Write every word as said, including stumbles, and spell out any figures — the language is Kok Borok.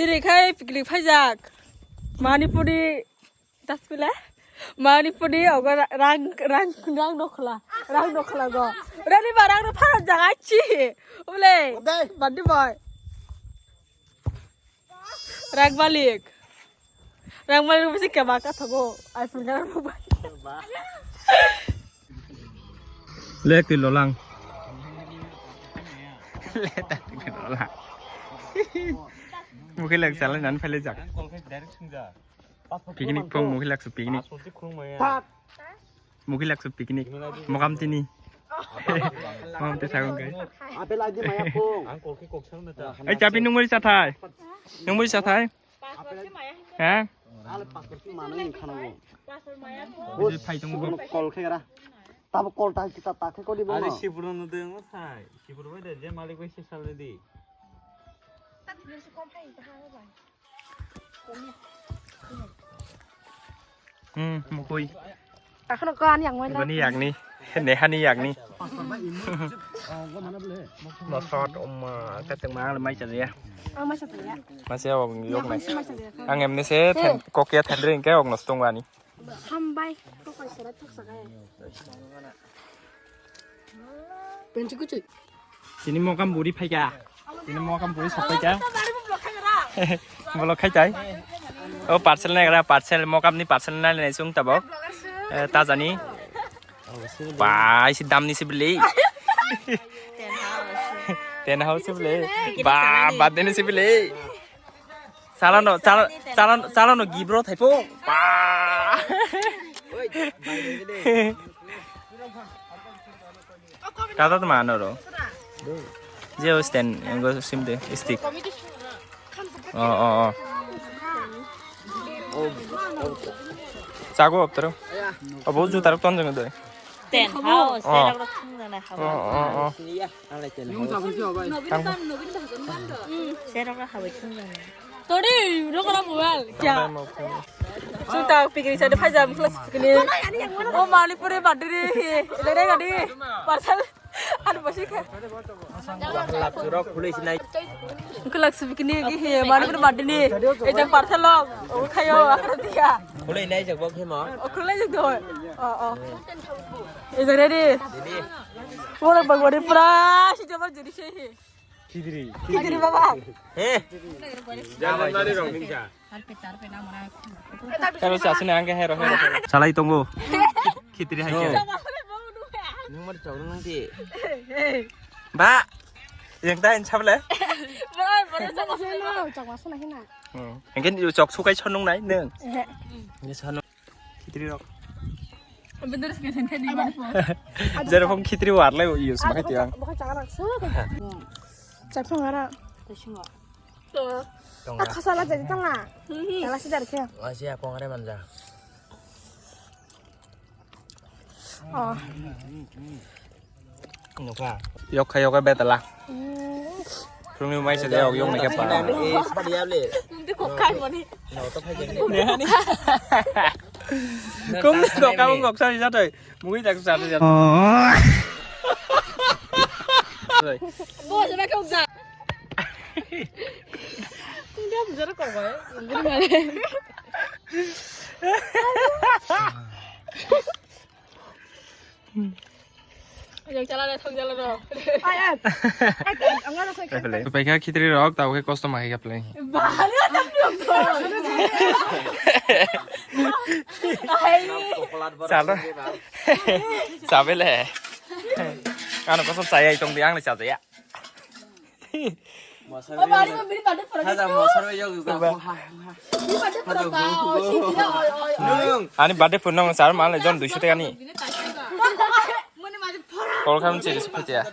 Tini khai picnic phaijak. Manipuri, das pila. Manipuri ogo ra-, rang, rang, rang dokhla. Rang dokhla go. Rani ba rang no pharajak achi. Ule. Odai. Bandi boy. Rang malik. Rang malik bisi kema ka thogo. iPhone ka mobile. Le twi lolang. Le ta twi lolang. Mukhilak chalai nan phele jak. Picnic phong mukhilak su picnic. Mukhilak su picnic. Mokam tini. Mokam te sagon kai. Apel aji maya phong. Ai chapi nungmori chathai. Nungmori chathai. Ha? Ale pastor ki mano ni khana bo. Bus phai tong bo. Kol khe gara. Tabo kol ta kita ta khe kodi bo. Ari sibro no de ngo sai. Sibro bai de je malik bai se sal de di. Hmm, mukui. Akhno ko ani yang mai la. Bani yakni. Nehani yakni. Nosot umma, kateng ma mai chalia. Oh, mai chalia. Masih awak yok nai. Mai chalia. Ang emni se then kokya thandre ingke ok nostung wani. Hambai, ko kai sara thok sakai. Pensi kucui. Sini mokam buri phaika. Sini mokam buri sokpaika. Bolok khai tai. O parcel nai gara parcel mokam ni parcel nai nai sung tabok. Eh, tajani. Bai si dam ni si beli. Ten house si beli. Ba, ba den si beli. Chalano, chala-, chalano, chalano gibro thaipo. Ba. Kata to mano ro. Je o stand, go sim de, stick. Oh, oh, oh. Chago optero. Abo juta rok ton jeng de. Ten house, oh. Ten house, oh, oh, oh. Ang lai tele. Serok ra habai thung jani. Tori, rok ra mobile. Kya? Suta picnic sade phai jam class picnic. O Manipuri birthday re he. Lere gadi. Parcel. Anu basi kha. Lap surok khulai sinai. Class picnic he. Manipuri birthday re. Ejang parcel lok. O khayo akro dia. Khulai nai jak bok he ma. O khulai jak do. O, o. Ejang ready. Didi. Ora bagwari pura si jabar juri se he. Khidri. Khidri baba. He. Jalan mari rong ningja. Karo sa sini angke hero hero. Salai tongo. Khidri hai ke. Nung mari chawrung nung ti. Ba. Yang ta in chable. Bro, bro, chakma suna. Chakma suna hina. Hmm. Engke chok sukai sonung nai nung. Ehe. Ini sonung. Khitri rok. Bener sih kan tadi mana po. Jero phong khitri warlai use makai tiang. Bukan cara langsung. Cak phong ara. Tasingo. To. Tonga. Khasala jadi tonga. Kala sih dari khe. Masih apa ngare manja. Oh. Nukha. Yok kha yok betala. Phungni mai se yok yok ni khe pa. Eh, sadiable. Nungti kok khai mani. No to khai jeng. Kum ni kok ka kok sari jatoi. Mui tak sari jatoi. Bo jana kok ja. Kum dia bujara kok bai. Bujara mane. Yang chala le thong chala ro. Ai, ai. Ai, ai, ang ngana sai. Pai kha khitri rok tau khe kosto ma khe play. Bahari ada belum tuh. Ai. Chalo. Chabele. Ano kosom chaya itong di ang le chajaya. Mosar. Baba, ani bini birthday pura. Hada mosar yo juga. Baba. Bini birthday pura ba. Oi, oi, oi. Nung. Ani birthday pura nang sar male jon duiso taka ni. Mone maje pura. Kol kham chiri sepeti ya.